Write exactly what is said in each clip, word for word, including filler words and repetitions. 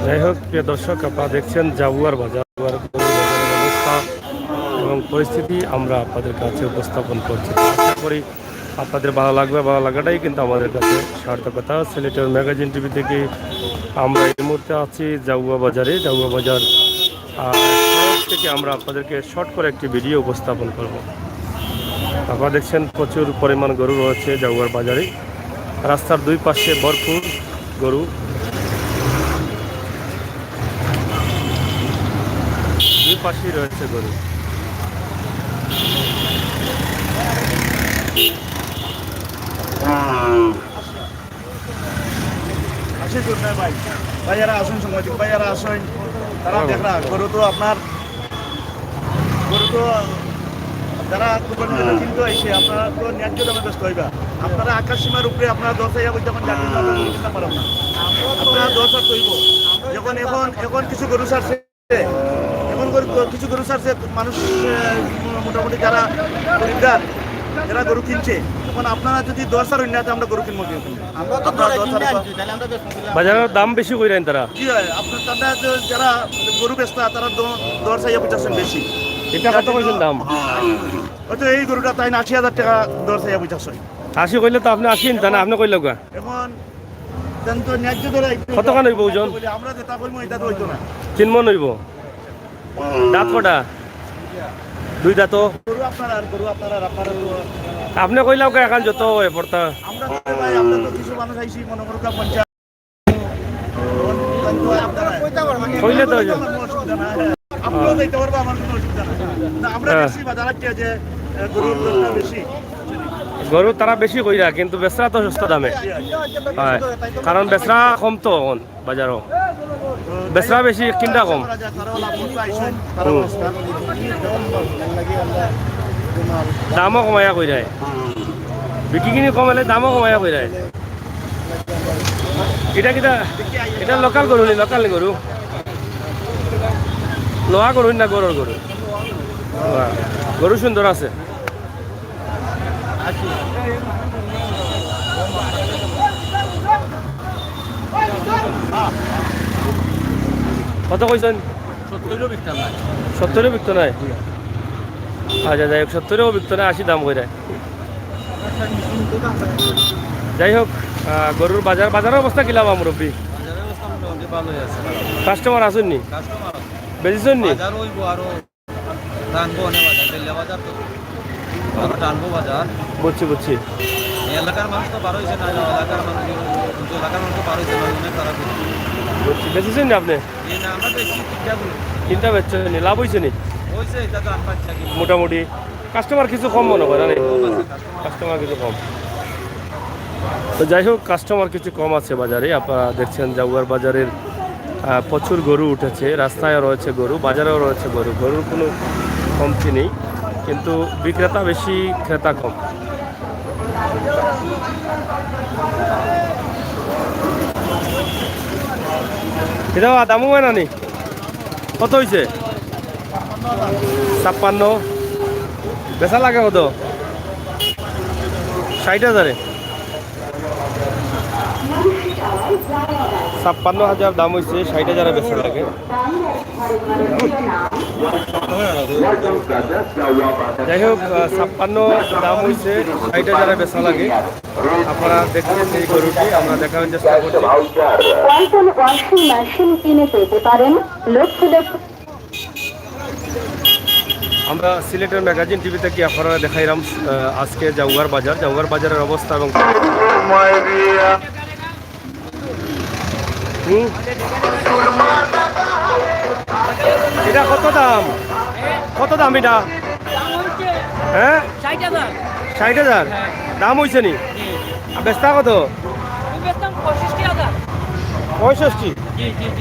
যাই হোক, প্রিয় দর্শক, আপনারা দেখছেন জাউয়ার বাজার, জাউয়ার বাজারের অবস্থা এবং পরিস্থিতি আমরা আপনাদের কাছে উপস্থাপন করছি। আশা করি আপনাদের ভালো লাগবে, ভালো লাগাটাই কিন্তু আমাদের কাছে সার্থকতা। সিলেটের ম্যাগাজিন টিভি থেকে আমরা এই মুহূর্তে আছি জাউয়া বাজারে। জাউয়া বাজার, আহ, সড়ক থেকে আমরা আপনাদেরকে শর্ট করে একটি ভিডিও উপস্থাপন করব। আপনারা দেখছেন প্রচুর পরিমাণ গরু রয়েছে জাউয়ার বাজারে। রাস্তার দুই পাশে ভরপুর গরু, দুই পাশেই রয়েছে গরু। আসে জন্য ভাই, ভাইয়ারা আসুন, সাংবাদিক ভাইয়ারা আসুন, তারা দেখরা গরু তো আপনার গরু তো যারা কুরবানি দিতে চিন্তা হয়েছে, আপনারা তো ন্যায্য দামে ব্যস্ত হইবা। আপনারা আকাশ সীমার উপরে আপনারা দশ হাজার বলতে এখন জাতীয় দামে কিনতে পারেন না। আপনারা দশ হাজার হইব। এখন, এখন, এখন কিছু গরু ছাড়ছে, এখন গরু, কিছু গরু ছাড়ছে মানুষ, আহ, মোটামুটি যারা খরিদ্দার, যারা গরু কিনছে, এখন আপনারা যদি দশ হাজার হইন না, তো আমরা গরু কিনবো কি? আমরা তো আপনারা দশ হাজার কিনে আনছি, তাহলে আমরা বেচবো কিনা? বাজারের দাম বেশি কইরা তারা। কি হয়? আপনার তারা যে যারা গরু বেচতা, তারা দ-, দর চাইয়া পঁচাশ বেশি। এটা কত কইছেন দাম? হয়তো এই গরুটা তাই না আশি হাজার টাকা দর চাইয়া পঁচাশ। আশি কইলে তো আপনি আশি নিতেন না, আপনি কইলে গা। এখন তেন তো ন্যায্য ধরে একটু কতখান হইব ওজন? বলি, আমরা যেটা কইমু এটা তো হইতো না। তিন মন হইব। দাঁত কটা? দুই দাঁত। গরু আপনার আর গরু আপনার আর আপনার আর গরু। আপনি কইলাম কে এখন যত হয় পড়তা। আমরা তো ভাই, আমরা তো কিছু মানুষ আইছি, মনে করুন পঞ্চাশ। কইলে তো হইব। আপনারা দিতে পারবো, আমার কোনো অসুবিধা নাই। আপনারা দিতে পারবো, আমার কোনো অসুবিধা নাই। না, আমরা হ্যাঁ। বেশি বাজার রাখতে যে, এ, গরুর দরটা বেশি। গরু তারা বেশি কইরা, কিন্তু বেচরা তো সস্তা দামে। হয়, কারণ বেচরা কম তো এখন বাজারও। বেচরা বেশি, কিনটা কম। হুম। দামও কমাইয়া কইরায়। বিক্রি কিনি কমাইলে দামও কমাইয়া কইরায়। এটা কিতা? এটা লোকাল গরু নি, লোকাল গরু। লোয়া গরু না গরুর গরু? বাহ, গরু সুন্দর আছে। কত কইছেন? সত্তরও বিকতে নাই। সত্তরও বিকতে নাই? আচ্ছা, যাই হোক, সত্তরও বিকতে নাই, আশি দাম কইরা। যাই হোক, আহ, গরুর বাজার, বাজারের অবস্থা কিলা বা মুরব্বি? বাজারের অবস্থা মোটামুটি ভালোই আছে। কাস্টমার আছেন নি? কাস্টমার আছে। বেশি নি? বাজার ওই আরো টানবো অনেক বাজার, বেল্লা বাজার তো আরো টানবো বাজার। বুঝছি, বুঝছি। এই এলাকার মানুষ তো বার হইছে না, এলাকার মানুষ, কিন্তু এলাকার মানুষ তো বার হইছে না, অনেক খারাপ হইছে। বুঝছি, বেশি নি আপনি? এই না, আমরা বেশি তিনটা করি। তিনটা বেচছেন নি, লাভ হইছে নি? হইছে, এটা তো আনবার চাকরি। মোটামুটি কাস্টমার কিছু কম মনে হয়, না নি? কম আছে, কাস্টমার। কাস্টমার কিছু কম। তো যাই হোক, কাস্টমার কিছু কম আছে বাজারে। আপনারা দেখছেন জাউয়ার বাজারের, আহ, প্রচুর গরু উঠেছে, রাস্তায়ও রয়েছে গরু, বাজারেও রয়েছে গরু। গরুর কোনো কমতি নেই, কিন্তু বিক্রেতা বেশি, ক্রেতা কম। এটা দামও হয় না নি? কত হইছে? ছাপ্পান্ন। বেচা লাগে কত? ষাট হাজারে। ছাপ্পান্ন হাজার দাম হইছে, ষাট হাজারে বেচা লাগে। যাই হোক, আহ, ছাপ্পান্ন দাম হইছে, ষাট হাজারে বেচা লাগে। আপনারা দেখছেন এই গরুটি, আমরা দেখানোর চেষ্টা করছি। কয়জন ওয়াশিং মেশিন কিনে পেতে পারেন? লক্ষ লক্ষ আমরা সিলেটের ম্যাগাজিন টিভি থেকে আপনারা দেখাইলাম, আহ, আজকে জাউয়ার বাজার, জাউয়ার বাজারের অবস্থা এবং হুম? এটা কত দাম? কত দাম এটা? হ্যাঁ? ষাট হাজার। ষাট হাজার? দাম হইছে নি? আর বেচতা কত? পঁয়ষট্টি।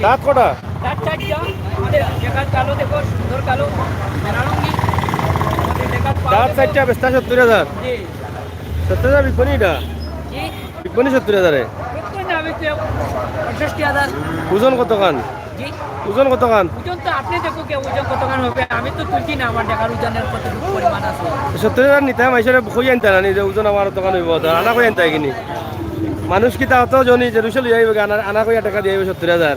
দাঁত কটা? দাঁত চারটা। দাঁত চারটা, বেচতা সত্তর হাজার। সত্তর হাজার বিকবো নি এটা? বিকবো নি সত্তর হাজারে? ওজন কতখান? ওজন কতখান? ওজন তো আপনি দেখো কে, ওজন কতখান হবে? আমি তো তুলছি না, আমার দেখার ওজনের কতটুকু পরিমাণ আছে। সত্তর হাজার নিতাম, আইসরে কই আনতা না, নিজে ওজন আমার দোকান হইব, তো আনা কই আনতা কিনি? মানুষ কিতা অত জনি যে রুশে লইয়া আইব, আনা, আনা কইয়া টাকা দিয়া আইব সত্তর হাজার।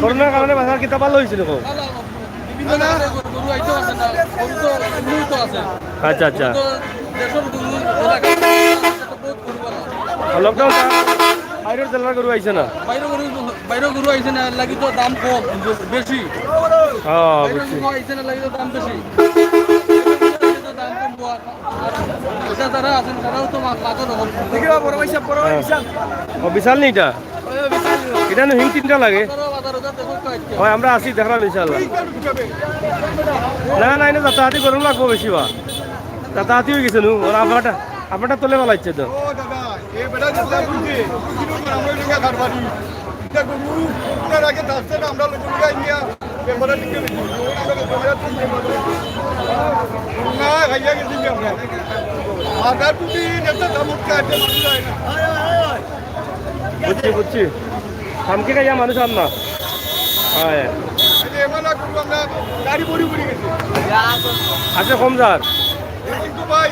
করোনার কারণে বাজার কিতা ভালা অইছিল গো? বিভিন্ন জায়গায় গরু আইতে পারছে না, গরু তো এমনিও তো আছে। আচ্ছা, আচ্ছা। তো দেশর গরু, এলাকার গরু, বহুত গরু আছে। লকডাউন বাইরর জেলার গরু আইছে না? বাইরে গরু, বাইরে গরু আইছে না, এর লাগি তো দাম কম, বেশি। হ্যাঁ, বাইরে বুঝছি। গরু আইছে না, লাগি তো দাম বেশি। দাম কম, আর এটা যারা আছেন, তারাও তো মা-, মাথা রকম। ও, বিশাল নি ইটা? ইটা নু হিং তিনটা লাগে। বাজারও, বাজারও যা দেখো তো আজকে। অয়, আমরা আছি, দেখরাম ইনশাআল্লাহ। না, না, ইনো যাতায়াতি গরম লাগবো বেশি বা। যাতায়াতি অই গেছে নু, ওরা আপনারটা, আপনারটা তলে ফালাইছে তো। ও দাদা, এ বেটা যেটা বুঝে, কিন্তু আমার সঙ্গে কারবারি। এটা গরু, ওনার আগে থাকছে না, আমরা লোক নিয়ে আইয়া, বেপারে টিকে দিচ্ছি। না, খাইয়া গেছি কি আমরা? আধার টুপি, এটা দাম উঠছে, এটা বুঝে যায় না। বুঝছি, বুঝছি। ফামকি খাইয়া মানুষ আর না। হ্যাঁ। এই যে এমন এক গরু আমরা গাড়ি ভরি ভরি গেছি। আচ্ছা, কম যার। এই কিন্তু ভাই,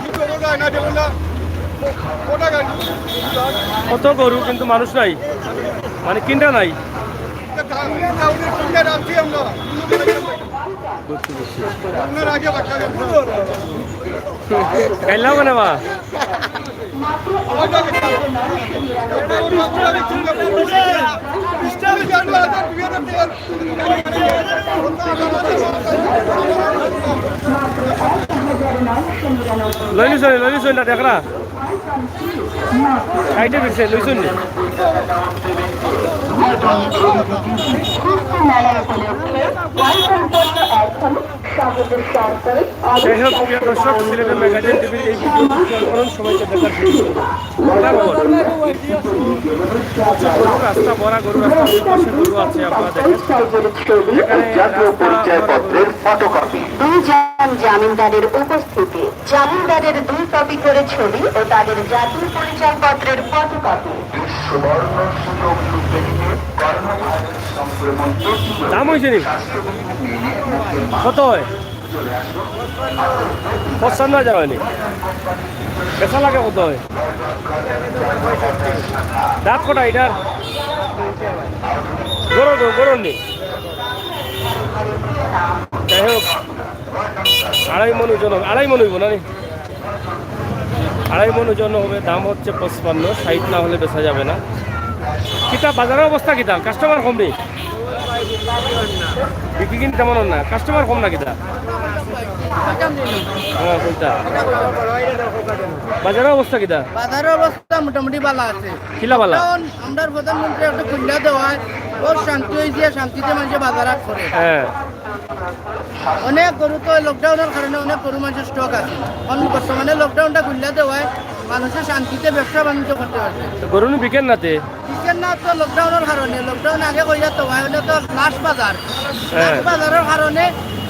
কিন্তু ও যায় না, দেখুন না। কটা গাড়ি? কত গরু কিন্তু মানুষ নাই, মানে কিনরা নাই। এটা দাম, এটা ওদের কিনে রাখছি আমরা। বুঝছি, বুঝছি। আপনার আগে বাচ্চা গেছে। খাইলাম কেন বা? লইলিছইন, লইলিছইন না, দেখরা। সাইডে বেশি লইছইন নি? যাই হোক, প্রিয় দর্শক, সিলেটের ম্যাগাজিন টিভির এই ভিডিওটি শেয়ার করুন সবাইকে দেখার জন্য। ধন্যবাদ। প্রচুর গরু, রাস্তা ভরা গরু, রাস্তার দুই পাশে গরু আছে, আপনারা দেখেন। এখানে রাস্তা ভরা গরু। দুই জন জামিনদারের উপস্থিতি। জামিনদারের দুই কপি করে ছবি ও তাদের জাতীয় পরিচয়পত্রের ফটোকপি। দাম অইছে নি? কত অয়? পঁচপান্ন হাজার অয় নি? বেচা লাগে কত অয়? দাঁত কটা ইটার? গরু, গরু, গরু নি? যাই হোক, আড়াই মণ ওজন হবে, আড়াই মণ অইবো না নি? আড়াই মণ ওজন হবে, দাম হচ্ছে পঁচপান্ন, ষাইট না হলে বেচা যাবে না। কিতা বাজারর অবস্থা কিতা? কাস্টমার কম নি? বিক্রি কিনি তেমন অর না, কাস্টমার কম না কিতা? হ্যাঁ, কইতা। বাজারর অবস্থা কিতা? বাজারর অবস্থা মোটামুটি ভালা আছে। কিলা ভালা? লকডাউন আমরার প্রধানমন্ত্রী একটা খুলিয়া দেওয়ায় বহুত শান্তি অইছে, শান্তিতে মানষে বাজার হাট করে। হ্যাঁ। অনেক গরু তো লকডাউনর কারণে অনেক গরু মানষর স্টক আছে। অখন বর্তমানে লকডাউনটা খুলিয়া দেওয়ায় মানষে শান্তিতে ব্যবসা বাণিজ্য করতে পারছে। তো গরু নু বিকের না তে? বিকের না তো লকডাউনর কারণে, লকডাউন আগে কইরা তো অয়, অইলে তো লাশ বাজার। হ্যাঁ। লাশ বাজারর কারণে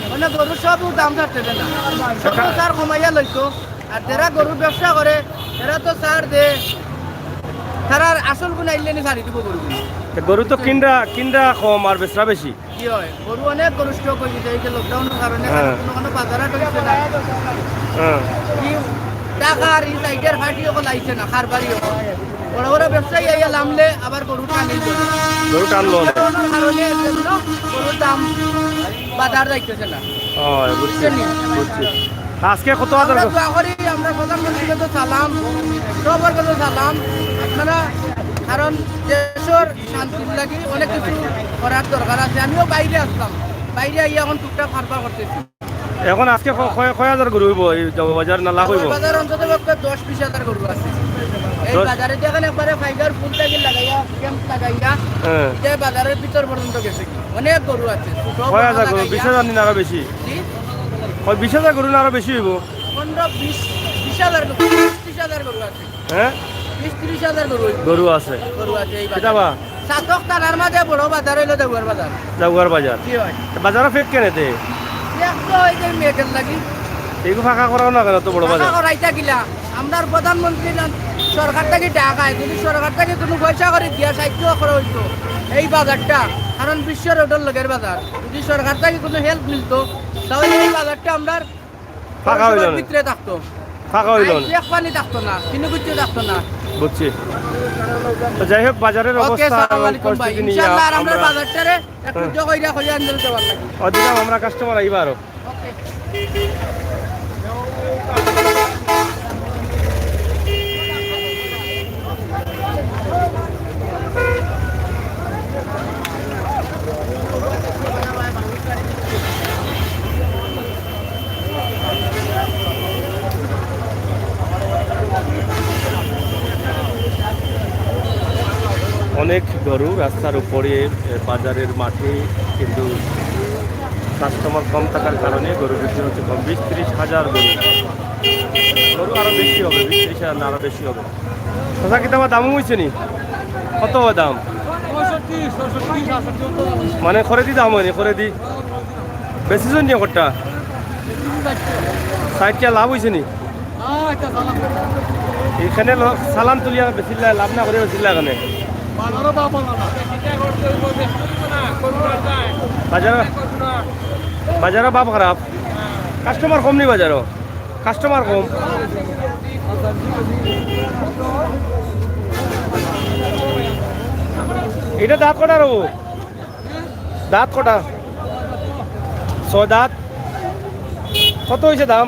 মানে গরু সব দাম ছাড়তেছে না। সব তো ছাড় কমাইয়া লইতো। আর যারা গরুর ব্যবসা করে, এরা তো ছাড় দে, তারার আসল গুণ আইলে নি ছাড়ি দিব গরু। তো গরু তো কিনরা, কিনরা কম আর বেচরা বেশি। কি হয়, গরু অনেক গরু স্টক অই গেছে এই যে লকডাউনর কারণে, হ্যাঁ। কোনো, কোনো বাজার হাট অইছে না। হ্যাঁ। ই ঢাকার ই সাইডর পার্টি অকল আইছে না, কারবারি অকল। বড় বড় ব্যবসায়ী আইয়া লামলে আবার গরু টানে। গরু টানলো না। লকডাউনর কারণে এর জন্য গরুর দাম বাজার যাইতেছে না। ও, বুঝছি, বুঝছেন নি? বুঝছি। আজকে কত হাজার আমরা গরু? দোয়া করি, আমরা প্রধানমন্ত্রীর কাছে সালাম, সবার কাছে সালাম, আপনারা, কারণ দেশর শান্তির লাগি অনেক কিছু করার দরকার আছে। আমিও বাইরে আসলাম, বাইরে আইয়া এখন টুকটাক কারবার করতেছি। এখন আজকে ক-, কয়, কয় হাজার গরু অইবো এই জব বাজার না লাখ অইবো? জব বাজার অন্তত পক্ষে দশ বিশ হাজার গরু আছে। এই দশ? বাজারে যেখানে একবারে ফাইবার ফুল ট্যাঙ্কি লাগাইয়া, ক্যাম্প লাগাইয়া, হ্যাঁ। যে বাজারর ভিতর পর্যন্ত গেছে কি? অনেক গরু আছে। ছোট কয় বড় হাজার গরু? লাগাইয়া। বিশ হাজার নি না আরো বেশি? জি? কয় বিশ হাজার গরু না আরো বেশি অইবো? পনেরো, বিশ, বিশ হাজার গরু, বিশ, ত্রিশ হাজার গরু আছে। হ্যাঁ? বিশ, ত্রিশ হাজার গরু অইবো। গরু আছে। গরু আছে এই বাজারে। কিতা বা? ছাতক থানার মাঝে বড় বাজার অইলো দেওয়ার বাজার। দেওয়ার বাজার। জি অয়। তো বাজারো ফেক কেনে তে? ফেক তো অই যে মেঘর লাগি। এইগু ফাঁকা করাও না কেনে অত বড় বাজার? ফাঁকা করাইতা কিলা? আমরার প্রধানমন্ত্রী না, সরকার থাকি ডাক আয়, যদি সরকার থাকি কুনু পয়সা করি দিয়া সাহায্য করা অইতো এই বাজারটা, কারণ বিশ্ব রোডর লগের বাজার, যদি সরকার থাকি কুনু help মিলতো, তাহলে এই বাজারটা আমরার ফাঁকা অইলো না। ভিতরে থাকতো। ফাঁকা অইলো না। এক পানি থাকতো না, কুনু কিছু থাকতো না। বুঝছি। তো যাই হোক, বাজারর OK, অবস্থা আসসালামু এবং আলাইকুম ভাই। পরিস্থিতি নিয়া ইনশাআল্লাহ, আর আমরার আমরা বাজারটারে একটু হ্যাঁ। জোগাইয়া কইয়া আনতে পারলাম। ও দিলাম, আমরা কাস্টমার আইবা আরো। OK। গরু রাস্তার উপরে, এ, বাজারের মাঠে, কিন্তু কাস্টমার কম থাকার কারণে গরু বিক্রি হচ্ছে কম। বিশ ত্রিশ হাজার গরু, গরু আরো বেশি হবে, বিশ ত্রিশ হাজার না, আরো বেশি হবে। চাচা, কিতা বা দাম অইছে নি? কত বা দাম? মানে, খরিদি দাম অয়নি, খরিদি। বেশি জন নিয়ে কটা? ষাইটটা লাভ অইছে নি? ইখানে লো-, চালান তুলিয়া বেচিলা, লাভ না করিয়া বেচিলা ইখানে। বাজারো, বাজারো ভাব খারাপ, কাস্টমার কম নি বাজারো, কাস্টমার কম। ইটা দাঁত কটা রবো? দাঁত কটা? ছয় দাঁত। কত অইছে দাম?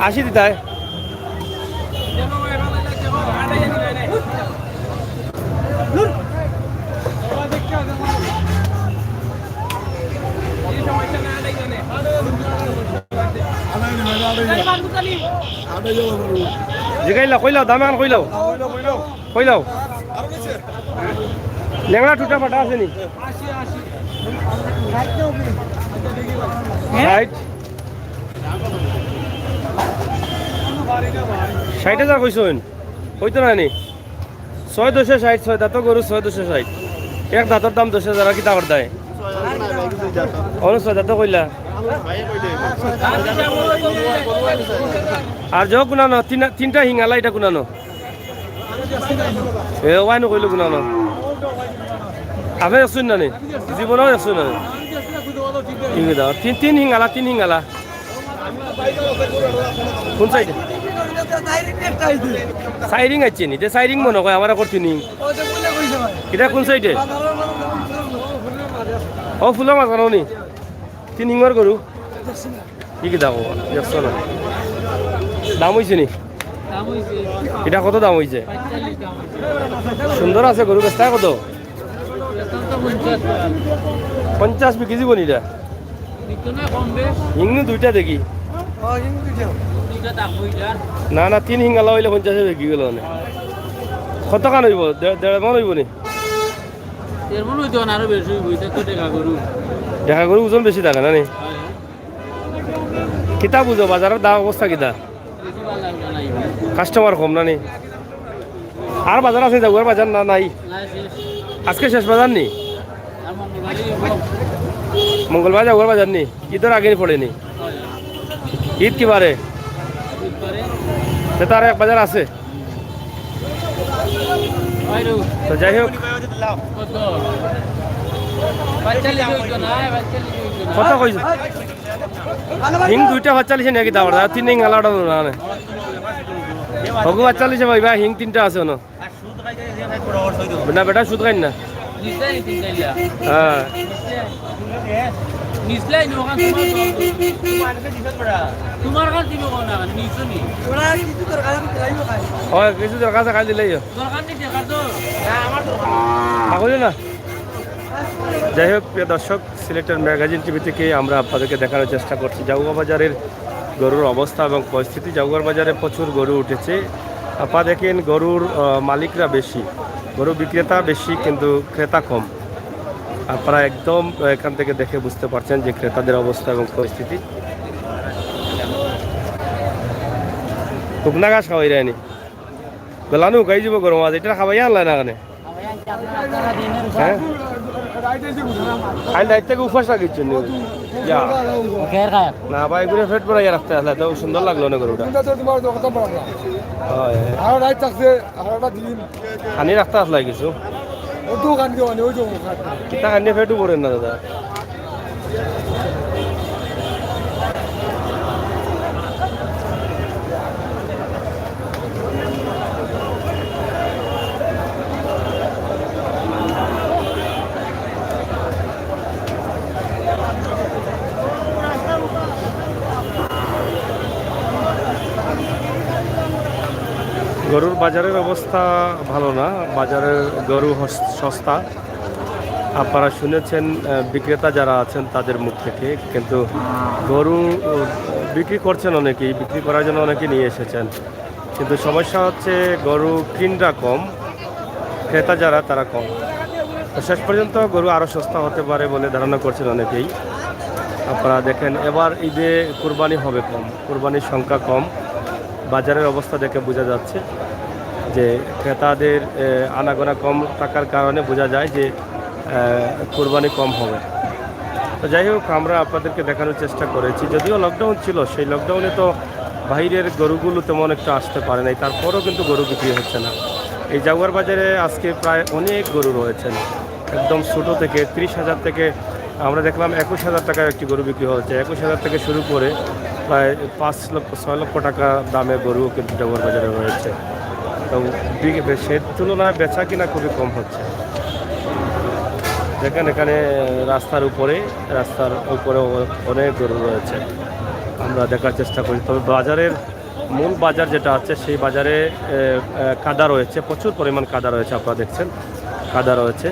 আশি দিতায়। জিগাইলা, কইলাও, দাম অখন কইলাও। কইলাও। লেংড়া টুটা ফাটা আছে নি? ষাইট। ষাইট হাজার কইছইন? অইতো নায় নি? ছয় দশে ষাইট, ছয় দাঁতর গরু, ছয় দশে ষাইট। এক দাঁতর দাম দশ হাজার, আর কিতা করতায়? অনো ছয় দাঁত কইলা। আর যাও কুনানো, তিন-, তিনটা হিঙালা, ইটা কুনানো? এ, ওয়াইন কইলো কুনানো? আপনে দেখছইন না নি? জীবনেও দেখছইন না নি? ঠিক আছে, তিন, তিন হিঙালা, তিন হিঙালা। কোন সাইডে? সাইরিং আছে নি? তে সাইরিং মনে হয় আমার করতে নি। এটা কোন সাইডে? ও, ফুলের মাঝখানো নি? তিন হিঙর গরু। কি কি দাম? একশো না। দাম অইছে নি? দাম অইছে। এটা কত দাম অইছে? পঁয়তাল্লিশ দাম অইছে। সুন্দর আছে গরু, বেচতা কত? বেচতাম তো পঞ্চাশ। পঞ্চাশ বিকি দিব নি এটা? নিতো না, কম বেশ। হিংনি দুইটা দেখি। ও, হিংনি দুইটা। দুইটা দাম অইছে আর। না, না, তিন হিঙালা অইলে পঞ্চাশে বিকি গেল মানে। কত খান অইব? দে-, দেড় মন অইব নি? এর মনে অইতো না, আরো বেশি অইব, এটা তো দেখা গরু। দেখা গরু ওজন বেশি থাকে না নি? হয়। কিতা বুঝো, বাজারর দাম অবস্থা কিতা? বেশি ভালা লাগলো না, এই। কাস্টমার কম না নি? আর বাজার আছে, যাওয়ার বাজার না, নাই? না, শেষ। আজকে শেষ বাজার নি? আর মঙ্গলবারই অইব। মঙ্গলবার যাওয়ার বাজার নি? ইদর আগে নি পড়ে নি? হয়। ইদ কি বারে? বুধবারে। তে তো আর এক বাজার আছে। তো যাই হোক। কত? পঁয়তাল্লিশ অইতো না, পঁয়তাল্লিশ অইতো না। কত কইছো? হিং দুইটা পঁয়তাল্লিশে নাকি দাম, আর তিন হিং আলাদা না, না। হগু পঁয়তাল্লিশে ভাই, ভাই, হিং তিনটা আছে না? না, বেটা, সুদ খাই না। নিশ্চয় নি তিনটা ইয়া। হ্যাঁ। নিশ্চয় নি, ওখান তোমার, তোমার কাছে দিব কোন না, নিশ্চয় নি। ওরা কিছু দরকার, আমি দিলাইও খাই। হয়, কিছু দরকার আছে, খাই দিলাইও। দরকার নেই, দেখা তো। না, আমার দরকার। পাগল না? যাই হোক, প্রিয় দর্শক, সিলেটের ম্যাগাজিন টিভি থেকে আমরা আপনাদেরকে দেখানোর চেষ্টা করছি জাউগা বাজারের গরুর অবস্থা এবং পরিস্থিতি। জাউগার বাজারে প্রচুর গরু উঠেছে। আপনারা দেখেন, গরুর, আহ, মালিকরা বেশি, গরু বিক্রেতা বেশি, কিন্তু ক্রেতা কম। আপনারা একদম এখান থেকে দেখে বুঝতে পারছেন যে ক্রেতাদের অবস্থা এবং পরিস্থিতি। শুকনা ঘাস খাওয়াই রায়নি, গলানো শুকাই যাব গরম আছে, এটা খাওয়াই আনলা না কেনে? হ্যাঁ? কাইল রাইত থেকে উপাস রাখিছইন নি? ইয়া। না ভাই, এগুলো পেট ভরাইয়া রাখতে আসলে তো সুন্দর লাগলো না গরুটা। হয়, হয়। আরো রাইত থাকছে, আরোটা দিন। খানি রাখতে আসলে কিছু। ও তো খান কে মানে, ওই তো খান। কিতা খান পেটও ভরে না দাদা। গরুর বাজারের অবস্থা ভালো না, বাজারের গরু হস-, সস্তা। আপনারা শুনেছেন, আহ, বিক্রেতা যারা আছেন তাদের মুখ থেকে, কিন্তু গরু, আহ, বিক্রি করছেন অনেকেই, বিক্রি করার জন্য অনেকেই নিয়ে এসেছেন, কিন্তু সমস্যা হচ্ছে গরু কিনরা কম, ক্রেতা যারা তারা কম। তো শেষ পর্যন্ত গরু আরও সস্তা হতে পারে বলে ধারণা করছেন অনেকেই। আপনারা দেখেন, এবার ঈদে কুরবানি হবে কম, কুরবানির সংখ্যা কম। বাজারের অবস্থা দেখে বোঝা যাচ্ছে যে ক্রেতাদের, এ, আনাগোনা কম থাকার কারণে বোঝা যায় যে, এ, কুরবানি কম হবে। তো যাই হোক, আমরা আপনাদেরকে দেখানোর চেষ্টা করেছি, যদিও লকডাউন ছিল, সেই লকডাউনে তো বাইরের গরুগুলো তেমন একটা আসতে পারে নাই, তারপরও কিন্তু গরু বিক্রি হচ্ছে না। এই জাগুয়ার বাজারে আজকে প্রায় অনেক গরু রয়েছেন, একদম ছোট থেকে ত্রিশ হাজার থেকে আমরা দেখলাম একুশ হাজার টাকায় একটি গরু বিক্রি হচ্ছে। একুশ হাজার থেকে শুরু করে প্রায় পাঁচ লক্ষ, ছয় লক্ষ টাকা দামে গরুও কিন্তু জাগুয়ার বাজারে রয়েছে। তো বি-, বে-, সে তুলনায় বেচা কিনা খুবই কম হচ্ছে। দেখেন, এখানে রাস্তার উপরে, রাস্তার উপরে অ-, অনেক গরু রয়েছে। আমরা দেখার চেষ্টা করি, তবে বাজারের মূল বাজার যেটা আছে, সেই বাজারে, এ, এ, কাদা রয়েছে, প্রচুর পরিমাণ কাদা রয়েছে, আপনারা দেখছেন কাদা রয়েছে।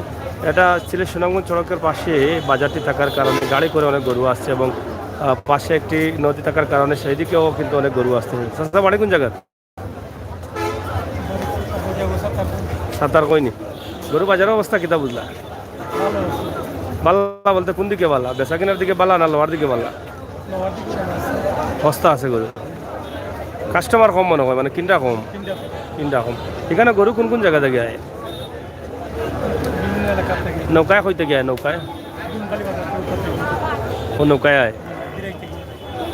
এটা সিলেট সুনামগঞ্জ সড়কের পাশে বাজারটি থাকার কারণে গাড়ি করে অনেক গরু আসছে এবং, আহ, পাশে একটি নদী থাকার কারণে সেই দিকেও কিন্তু অনেক গরু আসছে। চাচা, বাড়ি কোন জায়গায়? সাতার কইনি। গরু বাজারের অবস্থা কিতা বুঝলা? বালা বলতে কোন দিকে বালা? বেচা কিনার দিকে বালা না লওয়ার দিকে বালা? হস্তা আছে গরু। কাস্টমার কম মনে হয়, মানে কিনরা কম। কিনরা কম। এখানে গরু কোন কোন জায়গা থেকে আয়? নৌকায় কইতে গিয়া নৌকায়? ও নৌকায় আয়।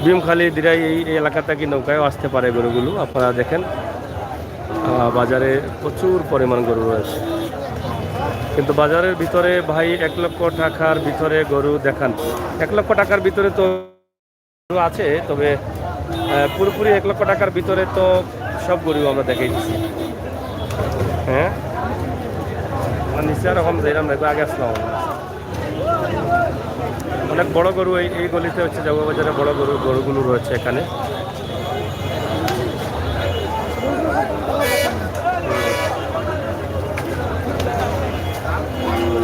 ভীমখালি, দিরাই, এই, এই এলাকা থেকে নৌকায়ও আসতে পারে গরুগুলো। আপনারা দেখেন, আহ, বাজারে প্রচুর পরিমাণ গরু রয়েছে, কিন্তু বাজারের ভিতরে ভাই এক লক্ষ টাকার ভিতরে গরু দেখান। এক লক্ষ টাকার ভিতরে তো গরু আছে, তবে, আহ, পুরোপুরি এক লক্ষ টাকার ভিতরে তো সব গরু আমরা দেখাই দিচ্ছি। হ্যাঁ, আর নিচে আর এখন যাইলাম না, আগে আসলাম। অনেক বড় গরু এই, এই গলিতে হচ্ছে জাগুয়া বাজারে বড় গরু, গরুগুলো রয়েছে এখানে।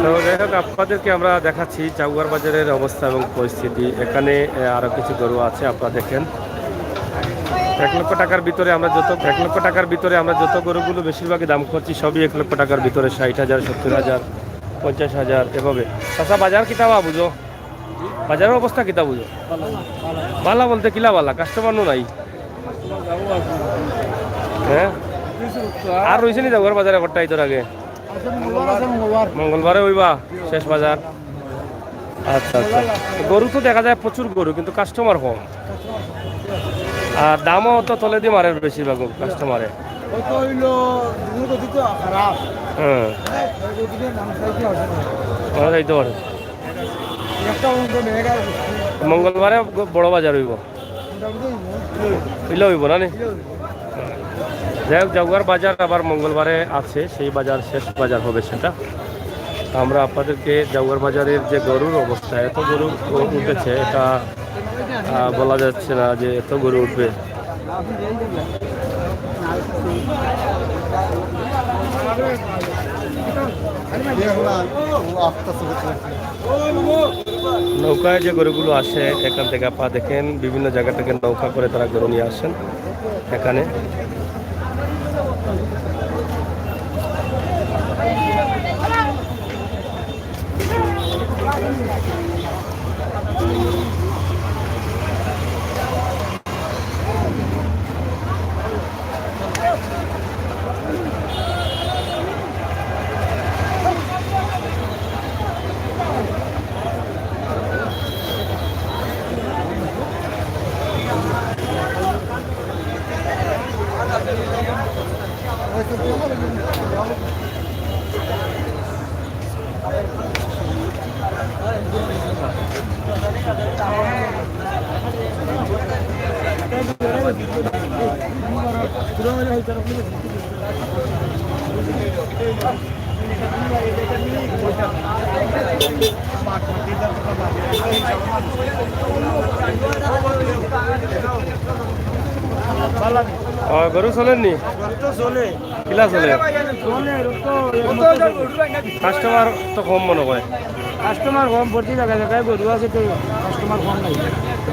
তো যাই হোক, আপনাদেরকে আমরা দেখাচ্ছি জাগুয়ার বাজারের অবস্থা এবং পরিস্থিতি। এখানে, এ, আরো কিছু গরু আছে, আপনারা দেখেন। এক লক্ষ টাকার ভিতরে আমরা যত, এক লক্ষ টাকার ভিতরে আমরা যত গরুগুলো বেশিরভাগই দাম করছি, সবই এক লক্ষ টাকার ভিতরে, ষাট হাজার, সত্তর হাজার, পঞ্চাশ হাজার, এভাবে। আচ্ছা, বাজার কিতা বা বুঝো? বাজারের অবস্থা কিতা বুঝো? বালা বলতে কিলা বালা, কাস্টমার নো নাই। হ্যাঁ, আর রইছে নি জাগুয়ার বাজারে কটা ইদর আগে? মঙ্গলবারে অইবা শেষ বাজার। আচ্ছা, আচ্ছা। গরু তো দেখা যায় প্রচুর গরু, কিন্তু কাস্টমার কম। আর দামও তো তলেদি মারের বেশিরভাগ কাস্টমারে। কত হইলো, দুধের গতি তো খারাপ। হ্যাঁ। হ্যাঁ, এই গতিতে মানুষ আর কি আসে না। মানুষ আইতে পারে। একটা অঙ্ক মেঘ আর বৃষ্টি। মঙ্গলবারে গ-, বড় বাজার অইবো। মোটামুটি অইবো। অইলে অইবো না নি? অইলে অইবো। যাই হোক, জাগুয়ার বাজার আবার মঙ্গলবারে আছে, সেই বাজার শেষ বাজার হবে সেটা। তো আমরা আপনাদেরকে জাগুয়ার বাজারের যে গরুর অবস্থা, এত গরু উ-, উঠেছে, এটা, আহ, বলা যাচ্ছে না যে এত গরু উঠবে। নৌকায় যে গরুগুলো আসে এখান থেকে, আপনারা দেখেন, বিভিন্ন জায়গা থেকে নৌকা করে তারা গরু নিয়ে আসেন এখানে। ও, গরু চলের নি? গরু তো চলে। কিলা চলে? চলে, গরু তো কাস্টমার তো কম মনে হয়। কাস্টমার কম, প্রতি জায়গায় জায়গায় গরু আছে, তো কাস্টমার কম নাই।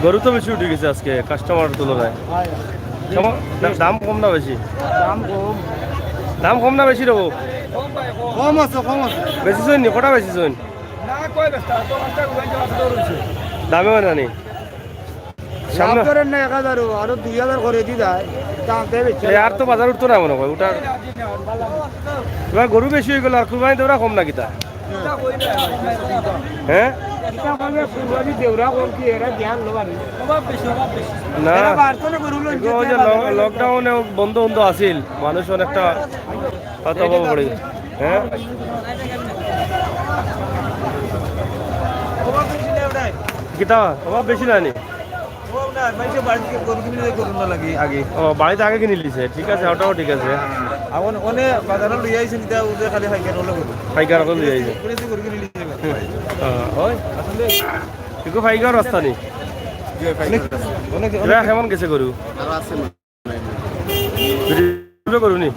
গরু তো বেশি উঠি গেছে আজকে কাস্টমার তুলনায়। হয়। কেমন? দা-, দাম কম না বেশি? দাম কম। দাম কম না বেশি রবো? কম আছে, কম আছে। বেশি চইন নি? কটা বেশি চইন? না, কয় বেচতা? তো পাঁচটা রুবাই দেওয়া আছে, তো রয়েছে। দামে হয় না নি? সামনে লাভ করেন না এক হাজারও, আরো দুই হাজার করে দি যায়। দাম দেবে। এই আর তো বাজার উঠতো না মনে হয়, ওটা। এবার গরু বেশি হয়ে গেল, আর কুরবানি দেওয়া কম না কিতা? হ্যাঁ? এটা বলে কুরবানি দেওরা কম কি, এরা ধ্যান লো বাড়ি। না। এরা বাড়তো না গরু লো, এগুলো ওই যে লক-, লকডাউনে বন্ধ বন্ধ আছিল, মানুষ অনেকটা হয়তো অভাব পড়ে গেছে। হ্যাঁ? কিতা? অভাব বেশি না নি? ও না, মাইনষে বাড়ি থেকে গরু কিনে গরু না লাগে আগে। ও, বাড়িতে আগে কিনে নিছে, ঠিক আছে, ওটাও ঠিক আছে। এখন অনে বাজারে লই আইছে, নিতে ওদের খালি পাইকার হলে গরু। পাইকার হলে লই আইছে। পুলিশে গরু কিনে নিছে। হ্যাঁ, ওই। আসলে একটু পাইকার রাস্তা নেই। অনেক, অনেক, এবার কেমন গেছে গরু? আরো আছে না? ভিডিও করুনি?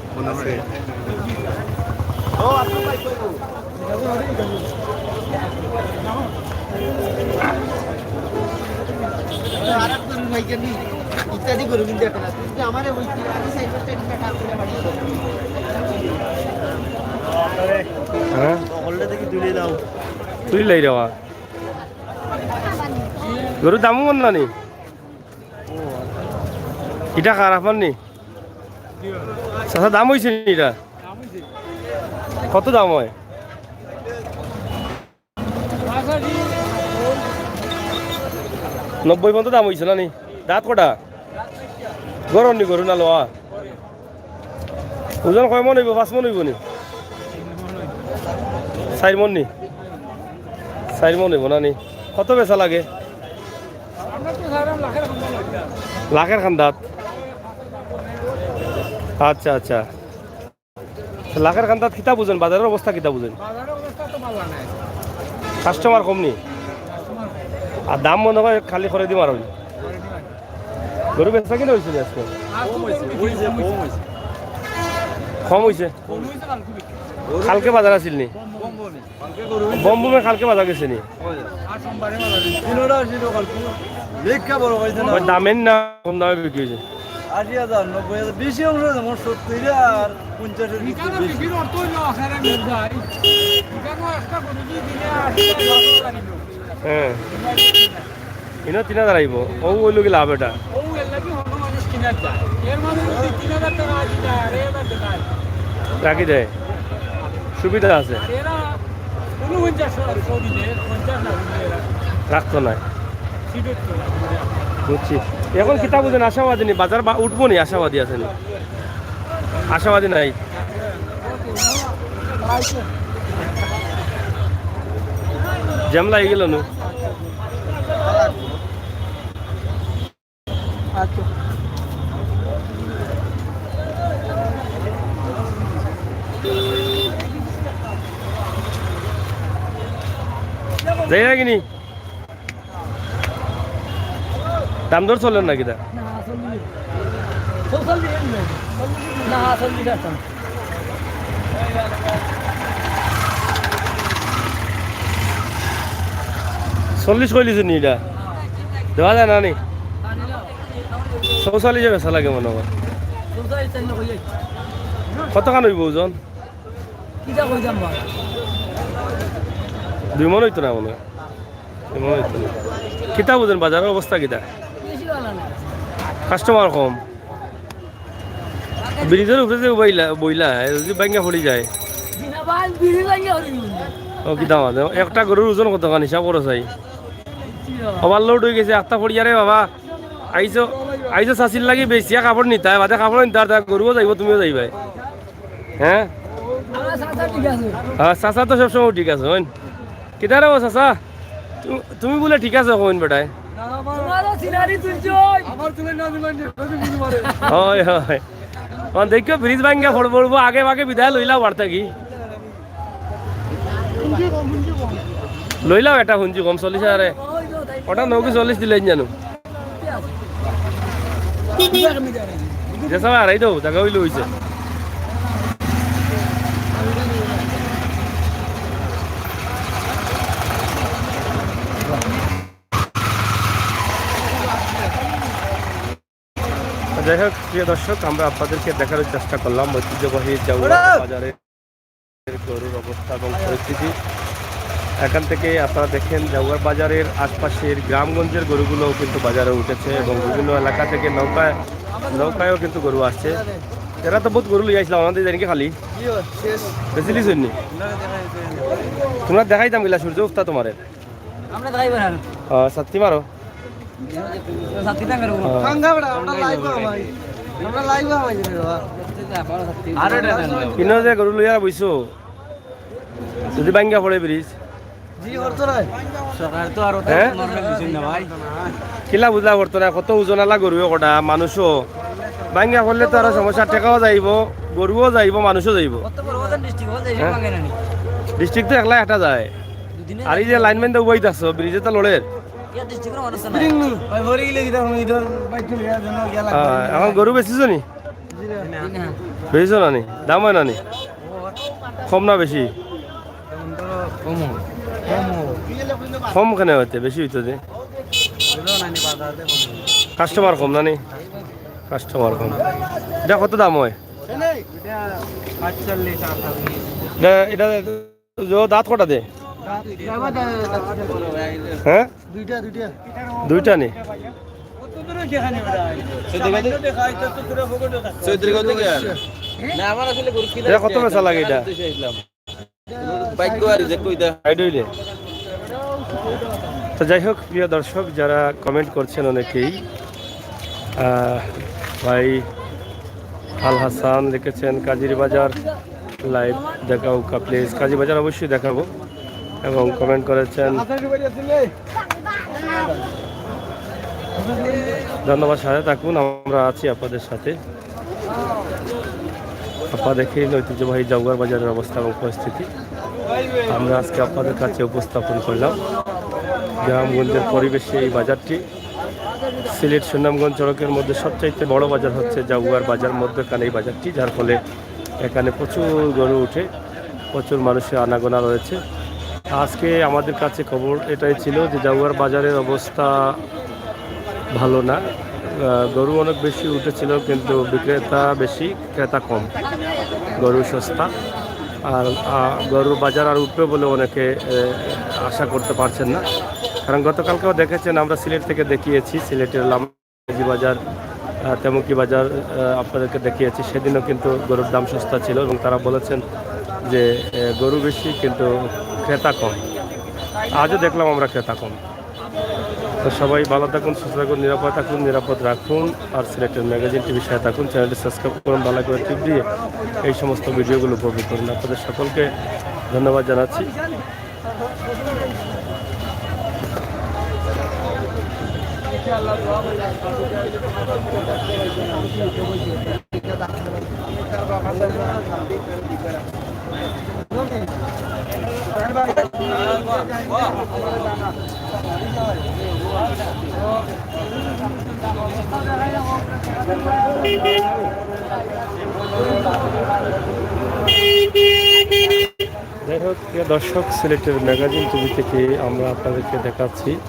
ইত্যাদি করুন কিন্তু এখন আছে। কিন্তু আমার ওই কি, আমি সাইকেলটা নিয়ে কাজ করে বাড়ি যাবো। হ্যাঁ? হলটা দেখি তুলে দাও। তুই লাই রেওয়া। গরুর দামও মন না নি? এটা খারাপ আর নি? চাচা, দাম হইছে নি এটা? কত দাম হয়? নব্বই পর্যন্ত দাম হইছে না নি? দাঁত কটা? গরম নি গরু না লোয়া? ওজন কয় মন হইব? পাঁচ মন হইব নি? চার মন নি? চার মন হইব না নি? কত বেচা লাগে? লাখের খান্দাত। আচ্ছা, আচ্ছা। লাখের খান্দাত কিতা বুঝেন? বাজারের অবস্থা কিতা বুঝেন? বাজারের অবস্থা তো ভালো নাই। কাস্টমার কম নি? আর দাম মনে হয় খালি করে দিম আর হইল। গরু বেচা কিনা হইছে নি আজকে? আর তো গরু কম হইছে। কম হইছে? কম হইছে কালকে। কালকে বাজার আছিল নি? কম কম। বমবমে কালকে বাজার গেছে নি? তিনোটা আসিল কালকে। ভিক্ষা বড় হয়েছে না। ওই দামের না কম দামে বিক্রি হয়েছে? আশি হাজার, নব্বই হাজার, বেশি অংশ আছে, মোট সত্তর আর পঞ্চাশের ভিতরে বেশি। হ্যাঁ। ইনো তিন হাজার আইব। ও ওই লোকে লাভ এটা। ও এর লাগি হলো মানুষ কিনার যায়। এর মানে যদি তিন হাজার টাকা আসি যায়, আড়াই হাজার টাকা আসি যায়। রাখি দেয়। সুবিধা আছে। আর এরা ঊনপঞ্চাশ টাকা সৌদি দেয়, পঞ্চাশ না দিলে এরা রাখতো না। সিটের তো। বুঝছি। এখন কিতা বুঝেন, আশাবাদী নি? বাজার বা উঠবো নি, আশাবাদী আছে নি? আশাবাদী নাই। ঝামেলা হয়ে গেল নু। আচ্ছা। যাই না কিনি? দাম দর চলের না কিতা? না, চল্লিশ। চৌচল্লিশ এমনি। না, চল্লিশ আছে। চল্লিশ কইলিছে নি এটা? দেওয়া যায় না নি? চৌচল্লিশে বেচা লাগে মনে হয়। কতখান হইব ওজন? কিতা কইতাম বা? দুই মন হইতো না মনে হয়। দুই মন হইতো না। কিতা বুঝেন, বাজারের অবস্থা কিতা? বেশি ভালো না। কাস্টমার কম। ব্রিজের উপরে যে বইলা, বইলা, যদি ভাঙ্গা পড়ি যায়। জি না ভাই, ব্রিজ ভাঙ্গা পড়ি যাবে। ও, কিতা মাঝে? একটা গরুর ওজন কতখান হিসাব করো চাই? ওভারলোড হয়ে গেছে, আত্মা পড়ি যারে বাবা। আইসো, আইসো চাচির লাগি বেশিয়া কাপড় নিতায়, বাদে কাপড় নিতায়, আর তার গরুও যাইব, তুমিও যাইবায়। হ্যাঁ? আমার চাচা ঠিক আছে। হ্যাঁ, চাচা তো সবসময় ঠিক আছে, হইন? কিতা রে ও চাচা? তু-, তুমি বুলে ঠিক আছে, কইন বেটায়। তোমারও সিনারি তুলছো। আমার চুলে না দিবেন যে, যদি বুঝতে পারে। হয়, হয়। অন দেখিও, ব্রিজ ভাঙ্গা পড়ব, পড়ব, আগে ভাগে বিদায় লইলা বাড়ি থাকি। লইলাও এটা হুনছি কম চল্লিশ হাজারে। ওটা নৌকি চল্লিশ দিলে জানো। যে সব হারাই দেবো, জায়গা হইলে হইছে। যাই হোক, প্রিয় দর্শক, আমরা আপনাদেরকে দেখানোর চেষ্টা করলাম ঐতিহ্যবাহী জাউয়ার বাজারের গরুর অবস্থা এবং পরিস্থিতি। এখান থেকে আপনারা দেখেন, জাউয়ার বাজারের আশপাশের গ্রামগঞ্জের গরুগুলোও কিন্তু বাজারে উঠেছে এবং বিভিন্ন এলাকা থেকে নৌকায়, নৌকায়ও কিন্তু গরু আসছে। এরা তো বহুত গরু লইয়া আসলাম, আমাদের জানি কি খালি বেশি লিস হয়নি। তোমরা দেখাইতাম গিলা সূর্য উফতা তোমার। আমরা দেখাইব না। আহ, সত্যি মারো। সত্যি না করবো। আহ। খাঙ্গা বেটা, আমরা লাইভ ভাই। আমরা লাইভ ভাই রে বাবা। ইনো যে গরু লইয়া বইছো, যদি ভাঙ্গা পড়ে ব্রিজ। জি, করতো না। সরকার তো আর ওটা হ্যাঁ? নরমাল কিছু না ভাই। কিলা বুঝলা করতো না, কত ওজনআলা গরু কটা, মানুষও। ভাঙ্গা পড়লে তো আরো সমস্যা, টেকাও যাইব, গরুও যাইব, মানুষও যাইব। কত বড় ওজন ডিস্ট্রিক্ট, ওজন হ্যাঁ? ভাঙে না নি। ডিস্ট্রিক্ট তো একলা একটা যায়। দুদিনে আর এই যে লাইনম্যান দা উবাইত আছো, ব্রিজে তো লড়ের। ইয়া ডিস্ট্রিক্টর মানুষ না। ভাই, ভরে গেলে কি তখন ইধর বাইক চলে যাওয়ার জন্য গেল। আহ, এখন গরু বেচিছো নি? জি না। বেচিছো না নি? দাম হয় না নি? কম না বেশি? কম কেনে হইতে? বেশি হইতো যে। কাস্টমার কম না নি? কাস্টমার কম। এটা কত দাম হয়? এটা, এটা দাঁত কটা দে? হ্যাঁ? দুইটা, দুইটা। দুইটা নি? এটা কত বেচা লাগে এটা? সাইড হইলে। তো যাই হোক, প্রিয় দর্শক, যারা কমেন্ট করছেন অনেকেই, আহ, ভাই আল হাসান লিখেছেন, "কাজির বাজার লাইভ দেখাও কা প্লিজ।" কাজির বাজার অবশ্যই দেখাবো এবং কমেন্ট করেছেন। ধন্যবাদ, সাথে থাকুন, আমরা আছি আপনাদের সাথে। আপনারা দেখেন ঐতিহ্যবাহী জাউয়ার বাজারের অবস্থা এবং পরিস্থিতি আমরা আজকে আপনাদের কাছে উপস্থাপন করলাম। গ্রামগঞ্জের পরিবেশে এই বাজারটি। সিলেট সুনামগঞ্জ সড়কের মধ্যে সবচাইতে বড় বাজার হচ্ছে জাউয়ার বাজার, মধ্যখানে এই বাজারটি, যার ফলে এখানে প্রচুর গরু উঠে, প্রচুর মানুষের আনাগোনা রয়েছে। আজকে আমাদের কাছে খবর এটাই ছিল যে জাউয়ার বাজারের অবস্থা ভালো না। আহ, গরু অনেক বেশি উঠেছিল, কিন্তু বিক্রেতা বেশি, ক্রেতা কম। গরু সস্তা, আর, আহ, গরুর বাজার আর উঠবে বলে অনেকে, আহ, আশা করতে পারছেন না। কারণ গতকালকেও দেখেছেন, আমরা সিলেট থেকে দেখিয়েছি, সিলেটের লাম- কাজী বাজার, আহ, তেমকি বাজার, আহ, আপনাদেরকে দেখিয়েছি, সেদিনও কিন্তু গরুর দাম সস্তা ছিল এবং তারা বলেছেন যে, আহ, গরু বেশি কিন্তু ক্রেতা কম। আজও দেখলাম আমরা ক্রেতা কম। তো সবাই ভালো থাকুন, সুস্থ থাকুন, নিরাপদ থাকুন, নিরাপদ রাখুন। আর সিলেটের ম্যাগাজিন টিভির সাথে থাকুন, চ্যানেলটি সাবস্ক্রাইব করুন, ভালো করে টিপ দিয়ে এই সমস্ত ভিডিওগুলো উপভোগ করুন। আপনাদের সকলকে ধন্যবাদ জানাচ্ছি। যাই হোক, প্রিয় দর্শক, সিলেটের ম্যাগাজিন টিভি থেকে আমরা আপনাদেরকে দেখাচ্ছি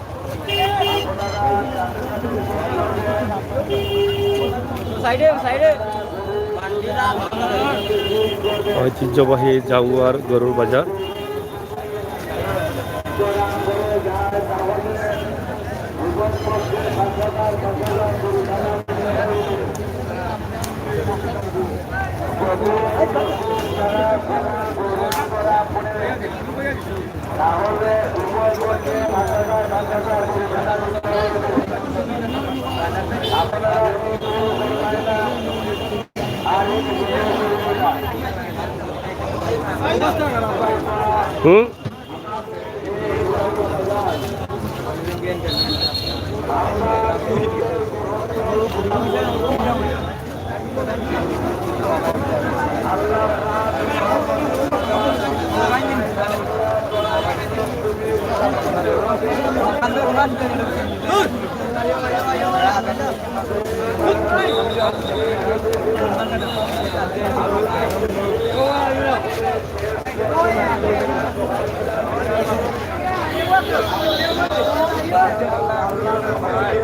ঐতিহ্যবাহী জাউয়ার গরুর বাজার। হুম।